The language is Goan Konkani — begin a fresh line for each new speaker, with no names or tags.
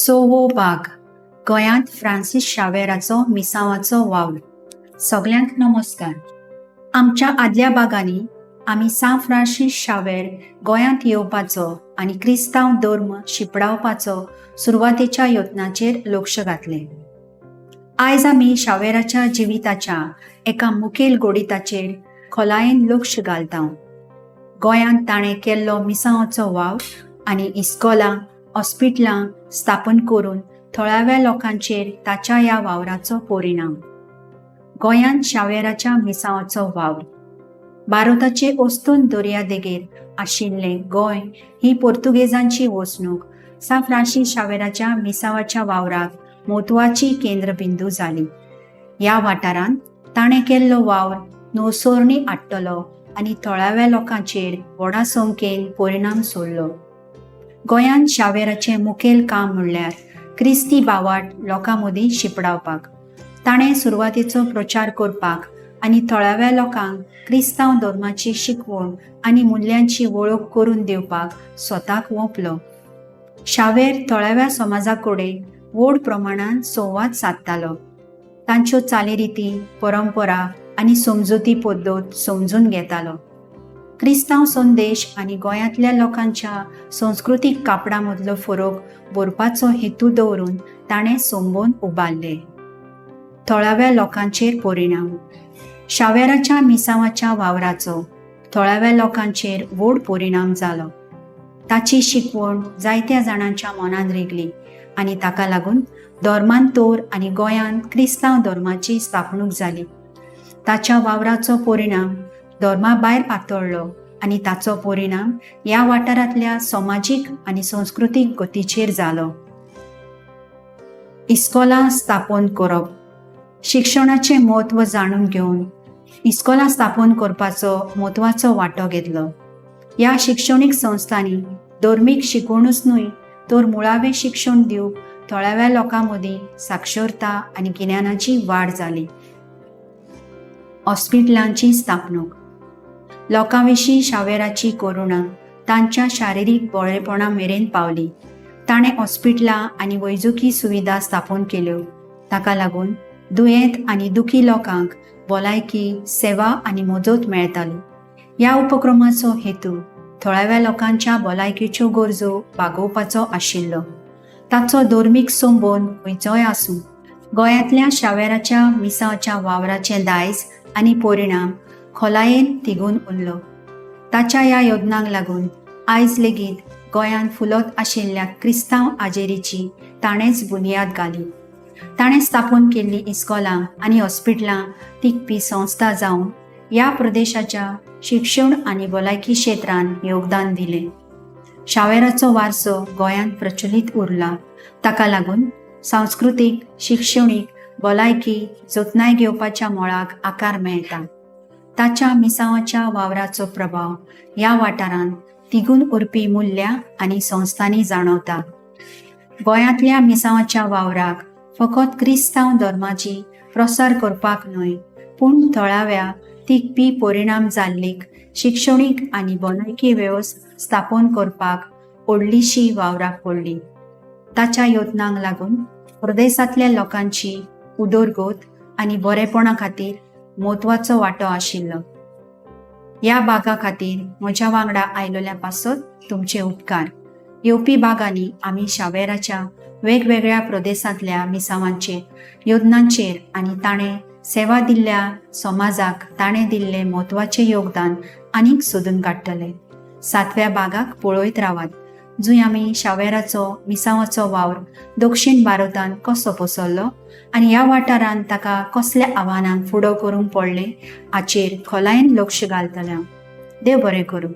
सवो भाग गोंयांत फ्रांसीस शावेराचो मिसांवाचो वावर. सगल्यांक नमस्कार. आमच्या आदल्या भागांनी आमी सांत फ्रांसीस शावेर गोंयांत येवपाचो आनी क्रिस्तांव धर्म शिंपडावपाचो सुरवातेच्या यत्नाचेर लक्ष घातलें. आयज आमी शावेराच्या जिविताच्या एका मुखेल गोडिताचेर खोलायेन लक्ष घालता, गोंयांत ताणें केल्लो मिसांवाचो वावर आनी इस्कोलां, हॉस्पिटलां स्थापन करून थळाव्या लोकांचेर ताच्या ह्या वावराचो परिणाम. गोंयांत शावेराच्या मिसांवाचो वावर. भारताचे अस्तंत दर्यादेगेर आशिल्लें गोंय ही पोर्तुगेजांची वसणूक सांत फ्रांसीस शावेराच्या मिसांवाच्या वावराक म्हत्वाची केंद्रबिंदू जाली. ह्या वाठारांत ताणें केल्लो वावर नवसरणी हाडटलो आनी थळाव्या लोकांचेर व्हडा संख्येन परिणाम सोडलो. गोंयांत शावेराचें मुखेल काम म्हणल्यार क्रिस्ती भावार्थ लोकां मदीं शिंपडावपाक. ताणें सुरवातेचो प्रचार करपाक आनी थळाव्या लोकांक क्रिस्तांव धर्माची शिकवण आनी मुल्यांची वळख करून दिवपाक स्वताक ओंपलो. शावेर थळाव्या समाजा कडेन व्हड प्रमाणांत संवाद सादतालो, तांच्यो चालीरिती, परंपरा आनी समजुती पद्दत समजून घेतालो. क्रिस्तांव संदेश आनी गोंयांतल्या लोकांच्या संस्कृतीक कापडां मदलो फरक भरपाचो हेतू दवरून ताणें संबंद उबारले. थळाव्या लोकांचेर परिणाम. शावेराच्या मिसांवाच्या वावराचो थळाव्या लोकांचेर व्हड परिणाम जालो. ताची शिकवण जायत्या जाणांच्या मनांत रिगली आनी ताका लागून धर्मांतर आनी गोंयांत क्रिस्तांव धर्माची स्थापणूक जाली. ताच्या वावराचो परिणाम धर्मा भायर पातळ्ळो आनी ताचो परिणाम ह्या वाठारांतल्या समाजीक आनी संस्कृतीक गतीचेर जालो. इस्कोलां स्थापन करप. शिक्षणाचें म्हत्व जाणून घेवन इस्कोलां स्थापन करपाचो म्हत्वाचो वांटो घेतलो. ह्या शिक्षणीक संस्थांनी धर्मीक शिकवणूच न्हय तर मुळावें शिक्षण दिवंक थळाव्या लोकां मदीं साक्षरता आनी गिन्यानाची वाड जाली. हॉस्पिटलांची स्थापणूक. लोकां विशीं शावेराची करुणा तांच्या शारिरीक बरेपणा मेरेन पावली. ताणें हॉस्पिटलां आनी वैजकी सुविधा स्थापन केल्यो. ताका लागून दुयेंत आनी दुखी लोकांक भलायकी सेवा आनी मजत मेळटाली. ह्या उपक्रमाचो हेतू थळाव्या लोकांच्या भलायकेच्यो गरजो भागोवपाचो आशिल्लो. ताचो धर्मीक संबंद खंयचोय आसूं, गोंयांतल्या शावेराच्या मिसांवाच्या वावराचें दायज आनी परिणाम खोलायेन तिगून उरलो. ताच्या ह्या योजनांक लागून आयज लेगीत गोंयांत फुलत आशिल्ल्या क्रिस्तांव आजेरीची ताणेंच बुन्याद घाली. ताणें स्थापन केल्लीं इस्कोलां आनी हॉस्पिटलां तिगपी संस्था जावन ह्या प्रदेशाच्या शिक्षण आनी भलायकी क्षेत्रांत योगदान दिलें. शावेराचो वारसो गोंयांत प्रचलीत उरला. ताका लागून सांस्कृतीक, शिक्षणीक, भलायकी जतनाय घेवपाच्या मळाक आकार मेळटा. ताच्या मिसांवाच्या वावराचो प्रभाव ह्या वाठारांत तिगून उरपी मुल्यां आनी संस्थांनी जाणवता. गोंयांतल्या मिसांवाच्या वावराक फकत क्रिस्तांव धर्माची प्रसार करपाक न्हय, पूण थळाव्या तिगपी परिणाम जाल्लीक शिक्षणीक आनी भलायकी वेवस्था स्थापन करपाक व्हडलीशी वावराक पडली. ताच्या यत्नांक लागून प्रदेशांतल्या लोकांची उदरगत आनी बरेपणा खातीर म्हत्वाचो वांटो आशिल्लो. ह्या भागा खातीर म्हज्या वांगडा आयलोल्या पासत तुमचे उपकार. येवपी भागांनी आमी शावेराच्या वेगवेगळ्या प्रदेशांतल्या मिसांवांचेर, योजनांचेर आनी ताणें सेवा दिल्ल्या समाजाक ताणें दिल्लें म्हत्वाचें योगदान आनीक सोदून काडटले. सातव्या भागाक पळयत रावात, जंय आमी शावेराचो मिसांवाचो वावर दक्षिण भारतांत कसो पसरलो आनी ह्या वाठारांत ताका कसल्या आव्हानांक फुडो करूंक पडलें हाचेर खोलायेन लक्ष घालतले. देव बरें करूं.